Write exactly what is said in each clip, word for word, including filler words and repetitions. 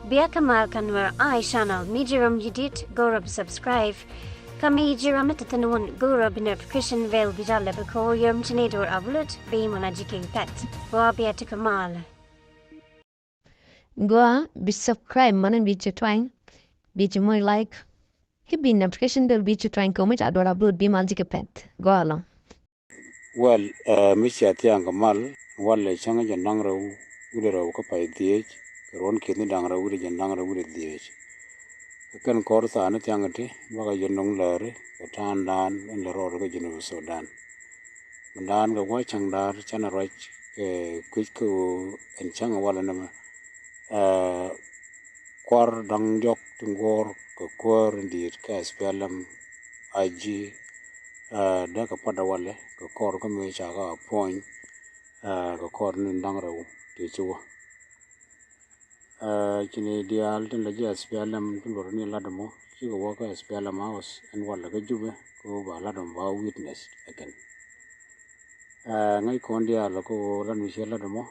Bia kä mal kä Nuer Eye Channel, mi ji̱ ram ji̱ dit go̱o̱rä bi subscribe. Kä mi ji̱ ram mi te thi̱n wun go̱o̱rä bi notification bell bi jal lɛ bi ko̱o̱r yom ci ni do̱r upload bi mɔna ji̱ ki̱n pɛt. Gua bia ti kä mal. Gua bi subscribe mɔna bi ci twany, bi ci moc like. Ki bi notification bell bi ci twany kɛ mi ca do̱r upload bi mal ji̱ ki̱n pɛt. Gua lɔ. Well, mi cia thiaŋ kɛ mal, walɛ cäŋ jɛ naŋ rɛw wi̱dɛ rɛw kä pay dhieec kɛ ruɔ̱n ki̱n ni da̱ŋ rɛw wi̱dɛ jɛ naŋ rɛw wi̱dɛ dhieec. Kɛ kɛn kɔr thaani thiaŋ ti bakɛ jɛ no̱ŋ lääri kɛ ta̱a̱ŋdan in lɛ rɔɔd kä Jinub Sudan. Mindan kɛ gua̱c cäŋ da̱a̱r canɛ ruac kɛ kui̱c kä ɣöö ɛn cäŋ walɛ nɛmɛ. Kuar da̱ŋ diɔ̱k ti ŋuɔ̱ɔ̱r kɛ kuäär in di̱i̱t kä S P L M I G, dee kɛ puɔ̱t dee walɛ kɛ kɔr kä mëë ca kä a puɔ̱ny kɛ kɔr ni da̱ŋ rɛw ti ci wä. Ci ni diaal tin la ji̱ S P L M tin luɔt ni lat mɔ cikɛ wä kä S P L M House ɛn walɛ kä Jubɛ kɛ wä ba lat mɔ ba witness ɛ kɛn. Ŋäc kɔn diaal kɛ wä lat mi ciɛ lat mɔ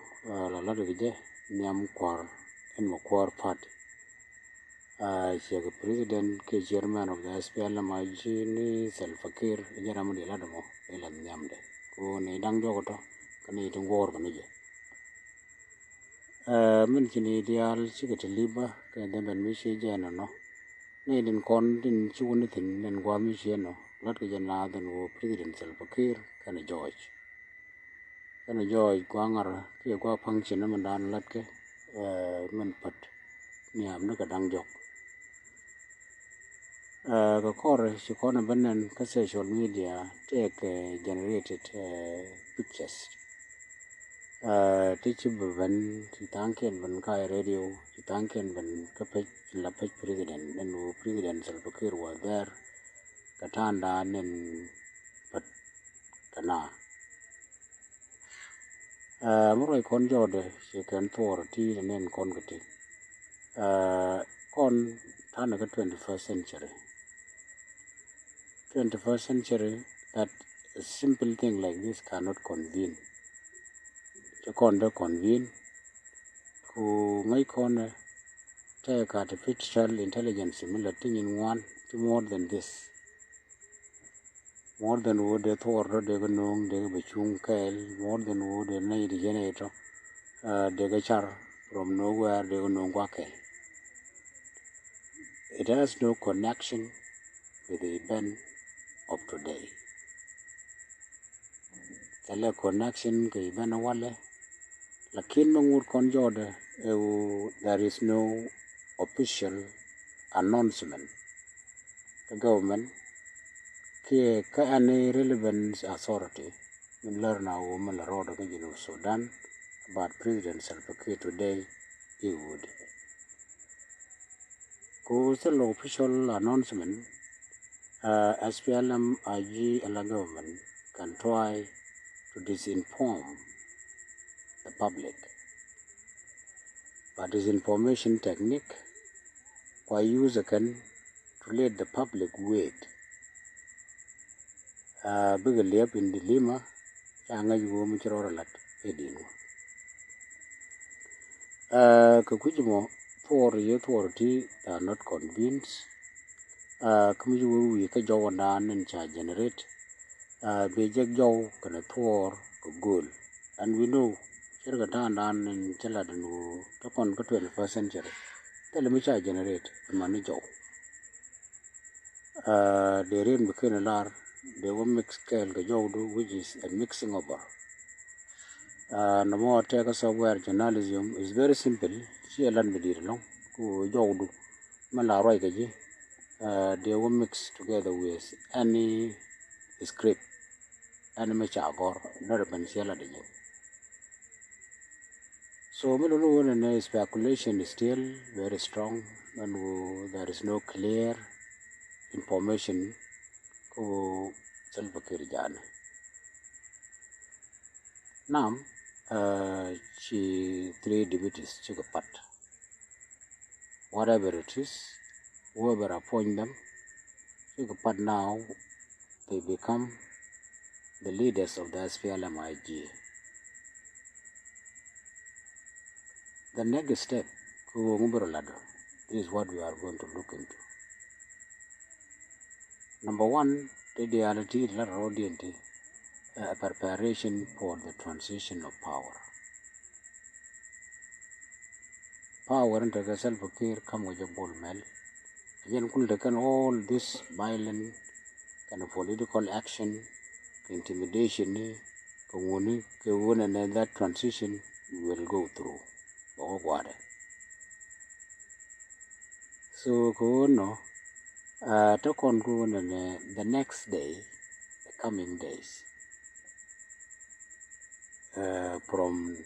la lat kɛ jɛ nhiam kuar ɛn mɔ kuar party. Ciɛ kɛ president kɛ chairman of the S P L M I G ni Salva Kiir jɛ ram di lat mɔ ila nhiamdɛ kɛ wä ni da̱ŋ diɔk tɔ kɛ ni ti ŋuɔ̱ɔ̱r bä ni jɛ. Min ci ni diaal cikɛ ti liba kɛ dhɛn bɛn mi ci jɛ nɔ nɔ. Ni din kɔn din ci wuni thin nin gua̱a̱th mi ci nɔ lat kɛ jɛ naath in wä president Salva Kiir kɛn George. Kɛn George gua̱a̱ŋ ŋa̱r kiɛ gua̱a̱ function min daan lat kɛ min pät ni am ni kɛ da̱ŋ jɔk. Kɛ kɔr ci kɔn ben nɛn kä social media tëëkɛ generated pictures. Ti ci bi ben ci tha̱a̱ŋkiɛn ben ka radio ci tha̱a̱ŋkiɛn ben kä pec la pec president nin wä president Salva Kiir was there. Kɛ ta̱a̱ŋda nin pät kɛ na. Mi ruac kɔn jɔɔdɛ ci kɛn thuɔɔr ti nin kɔn kɛ ti. Kɔn ta̱a̱n kɛ twenty first century. Twenty first century that a simple thing like this cannot convene. Ci kɔn dee convene. Ku ŋäc kɔn tɛk artificial intelligence mi la ti nyin ŋuan ti more than this. More than wä dee thuɔɔr dɔ dee kɛ no̱o̱ŋ dee kɛ bɛ cuŋ kɛɛl more than wä dee nɛy di yɛn ɛ tɔ dee kɛ car from nowhere dee kɛ no̱o̱ŋ gua̱ kɛɛl. It has no connection with the event of today. Thilɛ connection kɛ event walɛ. Lakin mi ŋut kɔn jɔɔdɛ ɛ ɣöö there is no official announcement kä government kiɛ kä any relevant authority min lär na ɣöö min la rɔɔdɛ kä Junub Sudan about President Salva Kiir today iwudi. Ku thil official announcement S P L M I G ala government can try to disinform the public. But disinformation technique kua use kɛn to let the public wait. Bikɛ liɛp in dilemma ca ŋäc wee mi ci rɔɔd a lat ɛ din wä. Kɛ kui̱c mɔ thuɔɔr yee thuɔɔr ti they are not convinced. Kä mi ci wee wi̱i̱ kä jɔw ɛn daan in ca generate. Bi jek jɔw kɛnɛ thuɔɔr kɛ go̱o̱l. And we know cir kɛ ta̱a̱n daan in ci lat in wee te kɔn kä twenty first century. Thilɛ mi ca generate ɛmani jɔw. Dee rien bi ken lar dee wä mix kɛɛl kɛ jɔwdu which is a mixing over. Nɔmɔ tɛk kä software journalism is very simple. Ci ɛ lat mi di̱i̱t ɛlɔ̱ŋ ku jɔwdu mɛ la ruac kɛ ji̱. Dee wä mix together with any script. Ɛn mi ca gɔr nɔt ben ciɛ la di jɛ. So mi lulu wun ni speculation is still very strong. Mɛn wu there is no clear information. Ku Salva Kiir jani nam ci three deputies cikɛ pat. Whatever it is, whoever appoint them, cikɛ pat now, they become the leaders of the S P L M I G. The next step Ŋu bɛ rɔ lat ɔ. This is what we are going to look into. Number one, te diaal ti lat rɔ diɛn ti, uh, preparation for the transition of power. Power in tekɛ Salva Kiir kam kɛ jɛ Bol Mel. Yɛn kul tekɛn all this violent kɛn political action, kɛ intimidation ni, kɛ ŋuni, kɛ ŋuni, and then that transition will go through. Bɛ wä gua̱dɛ. So kɛ ɣöö nɔ, uh, te kɔn kɛ ɣöö nɛ the next day, the coming days, uh, from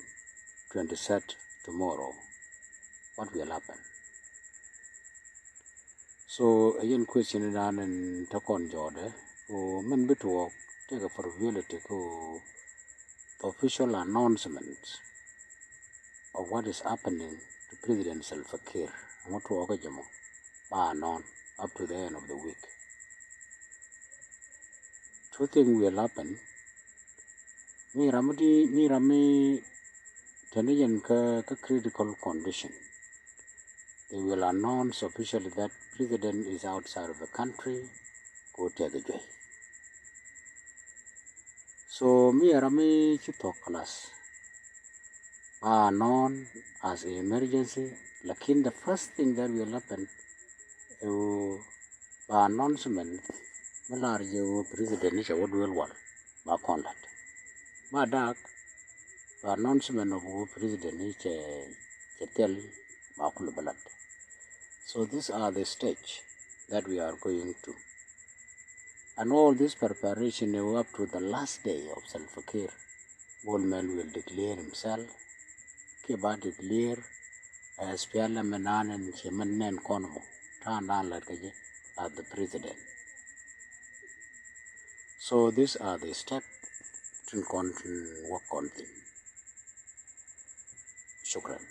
twenty-third tomorrow, what will happen? So ɛ yɛn question dan in te kɔn jɔɔdɛ, kɛ ɣöö min bi tuɔɔk tekɛ probability kɛ ɣöö the official announcement of what is happening to President Salva Kiir. Ŋu tuɔɔkä jɛ mɔ ba announce up to the end of the week. Two things will happen. Mi ram mi di, mi ram mi teni yɛn kä, kä critical condition, they will announce officially that president is outside of the country. Kɛ ɣöö tɛkɛ juey. So mi ɛ ram mi ci thuɔ̱k class ba announce as emergency. Lakin the first thing that will happen, ɛ ɣöö ba announcement mi lar jɛ ɣöö president ni cɛ wä duel wal ba kɔn lat. Ba dak ba announcement of ɣöö president ni cɛ, cɛ thil ba kul bɛ lat. So these are the stage that we are going to. And all this preparation ɛ ɣöö up to the last day of Salva Kiir, Bol Mel will declare himself. Kiɛ ba declare as SPLM in an in cɛ min nɛn kɔn mɔ ta̱a̱ dan lat kɛ jɛ as the president. So these are the steps tin kɔn tin wä kɔn thin. Shukran.